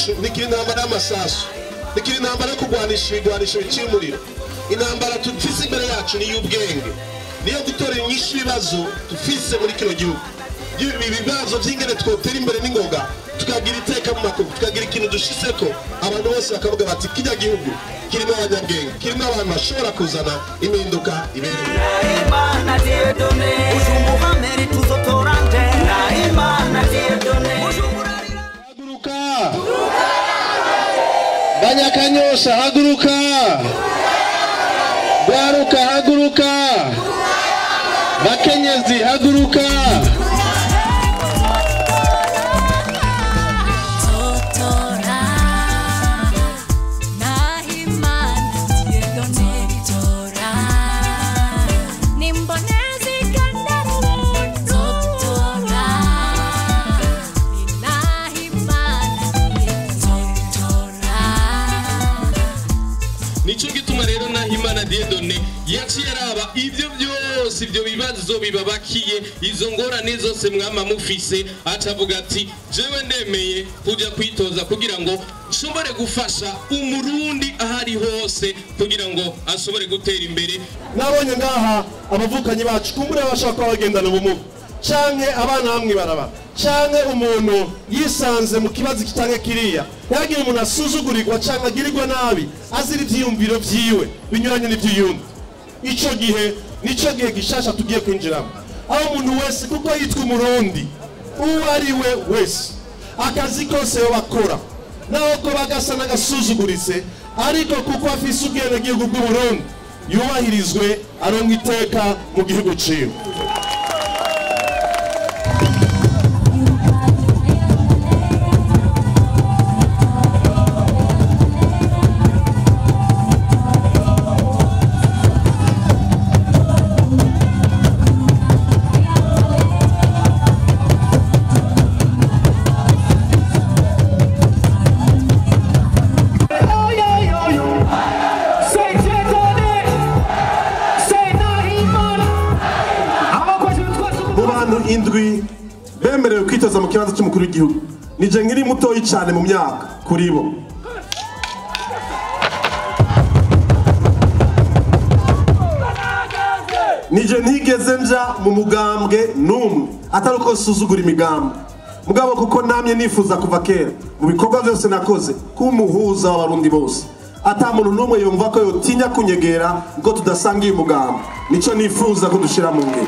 yacu ntikiri intambara y'amasasu, ntikiri intambara yo kurwanisha ibigwanisho biciye umuriro. Intambara dufise imbere yacu ni iy'ubwenge, niyo gutora inyishu ibibazo dufise muri kino gihugu. Ibibazo vy'ingene twotera imbere n'ingoga, tukagira iteka mu makungu, tukagira ikintu dushitseko, abantu bose bakavuga bati kirya gihugu kirimo abanyabwenge, kirimo abantu bashobora kuzana impinduka ibereye. Haguruka Banyakanyosha, haguruka Gwaruka, haguruka Bakenyezi, haguruka. Nico gituma rero Nahimana Dieudonné yaciye araba ivyo byose, ivyo bibazo bibabakiye, izo ngorane zose mwama mufise, acavuga ati jewe ndemeye kuja kwitoza kugira ngo nshobore gufasha umurundi ahari hose kugira ngo ashobore gutera imbere. Nabonye ngaha abavukanyi bacu kumbure bashaka kuba bagendana ubumuga, canke abana bamwe baraba, canke umuntu yisanze mu kibazo canke kiriya, yagira umuntu asuzugurirwa canke agirirwa nabi azira ivyiyumviro vyiwe binyuranye n'ivyiyundi. Ico gihe nico gihe gishasha tugiye kwinjiramo, aho umuntu wese kuko yitwa umurundi uwo ari we wese, akazi kose bakora naho ko bagasa n'agasuzuguritse, ariko kuko afise ubwenegihugu bw'Uburundi yubahirizwe, aronka iteka mu gihugu ciwe. Indwi bemerewe kwitoza mu kibanza cy'umukuru w'igihugu, nije nkiri mutoyi cyane mu myaka kuri bo. Nije ntigeze nja mu mugambwe n'umwe atari uko nsuzugura imigambwe, mugabo kuko namye nifuza kuva kera mu bikorwa byose nakoze kumuhuza w'abarundi bose, ata muntu n'umwe yumva ko yotinya kunyegera ngo tudasangiye umugambi. Nico nifuza ko dushira mu ngiro.